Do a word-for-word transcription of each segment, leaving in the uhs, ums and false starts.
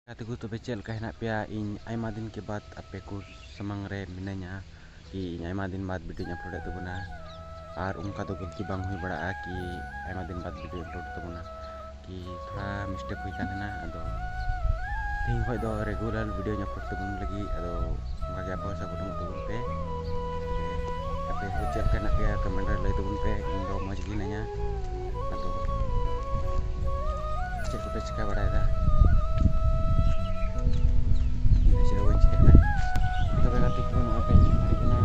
ᱜᱟᱛᱮ ᱠᱚ, ᱛᱚᱵᱮ ᱪᱮᱫ ᱞᱮᱠᱟ ᱦᱮᱱᱟᱜ ᱯᱮᱭᱟ? ᱤᱧ ᱟᱭᱢᱟ ᱫᱤᱱ ᱠᱮ ᱵᱟᱫ ᱟᱯᱮ ᱠᱚ ᱥᱟᱢᱟᱝ ᱨᱮ ᱢᱤᱱᱟᱹᱧᱟ, ᱠᱤ ᱤᱧ ᱟᱭᱢᱟ ᱫᱤᱱ ᱵᱟᱫ video ᱤᱧ upload ᱮᱫ ᱛᱟᱵᱚᱱᱟ᱾ ᱟᱨ ᱚᱱᱠᱟ ᱫᱚ ᱜᱟᱹᱞᱛᱤ ᱵᱟᱝ ᱦᱩᱭ ᱵᱟᱲᱟᱜᱼᱟ ᱠᱤ ᱟᱭᱢᱟ ᱫᱤᱱ ᱵᱟᱫ video upload ᱛᱟᱵᱚᱱᱟ, ᱠᱤ ᱛᱷᱚᱲᱟ mistake ᱦᱩᱭ ᱠᱟᱱ ᱛᱟᱦᱮᱱᱟ᱾ ᱟᱫᱚ ᱛᱮᱦᱮᱧ ᱠᱷᱚᱱ ᱫᱚ regular video ᱤᱧ upload ᱛᱟᱵᱚᱱ ᱞᱟᱹᱜᱤᱫ᱾ ᱟᱫᱚ ᱚᱱᱠᱟ ᱜᱮ ᱟᱵᱚ ᱥᱟᱯᱳᱨᱴ ᱮᱢᱚᱜ ᱛᱟᱵᱚᱱ ᱯᱮ᱾ ᱟᱯᱮ ᱠᱚ ᱪᱮᱫ ᱞᱮᱠᱟ ᱦᱮᱱᱟᱜ ᱯᱮᱭᱟ comment ᱨᱮ ᱞᱟᱹᱭ ᱛᱟᱵᱚᱱ ᱯᱮ᱾ ᱤᱧ ᱫᱚ ᱢᱚᱡᱽ ᱜᱮ ᱦᱤᱱᱟᱹᱧᱟ᱾ ᱟᱫᱚ ᱪᱮᱫ ᱠᱚᱯᱮ ᱪᱤᱠᱟ ᱵᱟᱲᱟᱭᱮᱫᱟ? ᱤᱧ ᱫᱚ ᱪᱮᱫ ᱦᱚᱸ ᱵᱟᱹᱧ ᱪᱤᱠᱟᱹᱭᱮᱫᱟ᱾ ᱛᱚᱵᱮ ᱜᱟᱛᱮ ᱠᱚ, ᱱᱚᱜᱼᱚᱭ ᱯᱮ ᱧᱮᱞ ᱫᱟᱲᱮᱭᱟᱜ ᱠᱟᱱᱟ,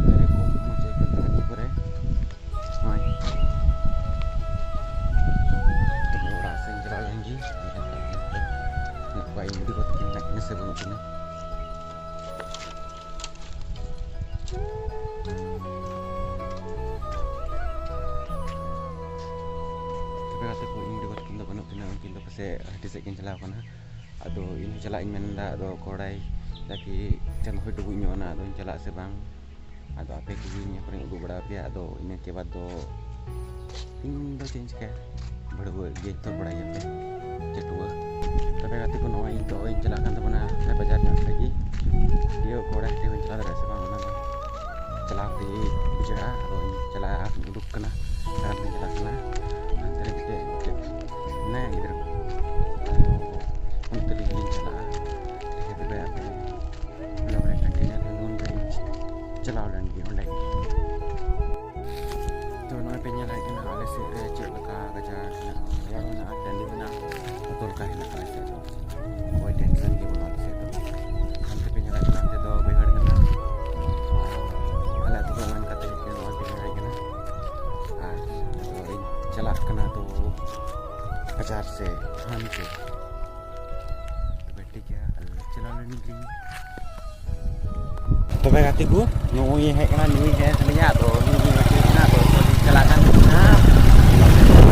ᱫᱟᱨᱮ ᱠᱚ ᱢᱚᱡᱽ ᱟᱹᱭᱠᱟᱹᱜ ᱠᱟᱱᱟ ᱱᱤᱭᱟᱹ ᱠᱚᱨᱮ᱾ ᱱᱚᱜᱼᱚᱭ᱾ ᱛᱚᱵᱮ ᱚᱲᱟᱜ ᱥᱮᱫ ᱤᱧ ᱪᱟᱞᱟᱣ ᱞᱮᱱ ᱜᱮ᱾ ᱱᱚᱝᱠᱟ ᱤᱧ ᱵᱩᱰᱤ ᱜᱚ ᱛᱟᱹᱠᱤᱱ ᱢᱮᱱᱟᱜ ᱠᱤᱱᱟ ᱥᱮ ᱵᱟᱹᱱᱩᱜ ᱠᱤᱱᱟ? ᱛᱚᱵᱮ ᱜᱟᱛᱮ ᱠᱚ, ᱤᱧ ᱵᱩᱰᱤ ᱜᱚ ᱛᱟᱹᱠᱤᱱ ᱫᱚ ᱵᱟᱹᱱᱩᱜ ᱠᱤᱱᱟ, ᱩᱱᱠᱤᱱ ᱫᱚ ᱯᱟᱥᱮᱡ ᱦᱟᱹᱴᱤ ᱥᱮᱫ ᱠᱤᱱ ᱪᱟᱞᱟᱣ ᱠᱟᱱᱟ᱾ ᱟᱫᱚ ᱤᱧ ᱦᱚᱸ ᱪᱟᱞᱟᱜ ᱤᱧ ᱢᱮᱱᱫᱟ, ᱟᱫᱚ ᱠᱚᱲᱟᱭ ᱛᱟᱠᱤ ᱪᱟᱸᱫᱚ ᱦᱚᱭ ᱰᱩᱵᱩᱡ ᱧᱚᱜ ᱮᱱᱟ, ᱟᱫᱚᱧ ᱪᱟᱞᱟᱜ ᱥᱮ ᱵᱟᱝ? ᱟᱫᱚ ᱟᱯᱮ ᱠᱚᱜᱮ ᱱᱤᱭᱟᱹ ᱠᱚᱨᱮᱧ ᱩᱫᱩᱜ ᱵᱟᱲᱟ ᱟᱯᱮᱭᱟ᱾ ᱟᱫᱚ ᱤᱱᱟᱹ ᱠᱮ ᱵᱟᱫᱽ ᱫᱚ ᱤᱧ ᱫᱚ ᱪᱮᱫ ᱤᱧ ᱪᱤᱠᱟᱹᱭᱟ, ᱵᱷᱟᱹᱲᱣᱟᱹ ᱜᱮ ᱛᱚ ᱵᱟᱲᱟᱭ ᱜᱮᱭᱟ ᱯᱮ, ᱪᱟᱹᱴᱩᱣᱟᱹ᱾ ᱛᱚᱵᱮ ᱜᱟᱛᱮ ᱠᱚ, ᱱᱚᱜᱼᱚᱭ ᱱᱤᱛᱚᱜ ᱤᱧ ᱪᱟᱞᱟᱜ ᱠᱟᱱ ᱛᱟᱵᱚᱱᱟ ᱵᱟᱡᱟᱨ ᱧᱚᱜ ᱥᱮᱫ ᱜᱮ᱾ ᱤᱭᱟᱹ ᱠᱚᱲᱟ ᱦᱟᱹᱴᱤ ᱵᱟᱹᱧ ᱪᱟᱞᱟᱣ ᱫᱟᱲᱮᱭᱟᱜᱼᱟ ᱥᱮ ᱵᱟᱝ, ᱚᱱᱟ ᱫᱚ ᱪᱟᱞᱟᱣ ᱠᱟᱛᱮ ᱜᱮ ᱵᱩᱡᱷᱟᱹᱜᱼᱟ᱾ ᱟᱫᱚ ᱤᱧ ᱪᱟᱞᱟᱜᱼᱟ, ᱩᱰᱩᱠ ᱠᱟᱱᱟ, ᱛᱟᱲᱟᱢ ᱛᱮᱧ ᱪᱟᱞᱟᱜ ᱠᱟᱱᱟ᱾ ᱦᱟᱱᱛᱮ ᱨᱮ ᱢᱤᱫᱴᱮᱡ ᱢᱮᱱᱟᱭᱟ ᱜᱤᱫᱽᱨᱟᱹ ᱠᱚ, ᱟᱫᱚ ᱚᱱᱛᱮ ᱨᱮᱜᱮ ᱞᱤᱧ ᱪᱟᱞᱟᱜᱼᱟ᱾ ᱴᱷᱤᱠ ᱜᱮᱭᱟ, ᱛᱚᱵᱮ ᱟᱯᱮ ᱵᱞᱚᱜ ᱨᱮ ᱠᱚᱱᱴᱤᱱᱤᱭᱩ ᱛᱟᱵᱚᱱ ᱯᱮ, ᱪᱟᱞᱟᱣ ᱞᱮᱱ ᱜᱮ ᱚᱸᱰᱮ ᱜᱮ᱾ ᱛᱚ ᱱᱚᱜᱼᱚᱭ ᱯᱮ ᱧᱮᱞᱮᱫ ᱠᱟᱱᱟ ᱟᱞᱮ ᱥᱮᱫ ᱨᱮ ᱪᱮᱫ ᱞᱮᱠᱟ ᱜᱟᱡᱟᱲ ᱦᱮᱱᱟᱜᱼᱟ, ᱜᱟᱡᱟᱲ ᱢᱮᱱᱟᱜᱼᱟ, ᱴᱟᱺᱰᱤ ᱢᱮᱱᱟᱜᱼᱟ, ᱡᱚᱛᱚ ᱞᱮᱠᱟ ᱦᱮᱱᱟᱜᱼᱟ ᱟᱞᱮ ᱥᱮᱫ ᱫᱚ᱾ ᱚᱠᱚᱭ ᱴᱮᱱᱥᱚᱱ ᱜᱮ ᱵᱟᱹᱱᱩᱜᱼᱟ ᱟᱞᱮ ᱥᱮᱫ ᱫᱚ᱾ ᱦᱟᱱᱛᱮ ᱯᱮ ᱧᱮᱞᱮᱫ ᱠᱟᱱᱟ, ᱦᱟᱱᱛᱮ ᱫᱚ ᱵᱟᱹᱭᱦᱟᱹᱲ ᱠᱟᱱᱟ᱾ ᱟᱞᱮ ᱟᱹᱛᱩ ᱫᱚ ᱚᱱᱠᱟ ᱛᱮ ᱱᱚᱜᱼᱚᱭ ᱯᱮ ᱧᱮᱞᱮᱫ ᱠᱟᱱᱟ᱾ ᱟᱨ ᱱᱤᱛᱚᱜ ᱤᱧ ᱪᱟᱞᱟᱜ ᱠᱟᱱᱟ ᱛᱚ ᱵᱟᱡᱟᱨ ᱥᱮᱫ ᱦᱟᱱᱛᱮ᱾ ᱛᱚᱵᱮ ᱴᱷᱤᱠ ᱜᱮᱭᱟ, ᱟᱞᱮ ᱪᱟᱞᱟᱣ ᱞᱮᱱ ᱜᱮ᱾ ᱛᱚᱵᱮ ᱜᱟᱛᱮ ᱠᱚ, ᱱᱩᱭ ᱦᱮᱡ ᱠᱟᱱᱟ, ᱱᱩᱭ ᱦᱮᱡ ᱠᱟᱱᱟ, ᱟᱫᱚ ᱱᱩᱭ ᱦᱮᱡ ᱠᱟᱱᱟ, ᱟᱫᱚ ᱪᱟᱞᱟᱜ ᱠᱟᱱ ᱛᱟᱦᱮᱱᱟ᱾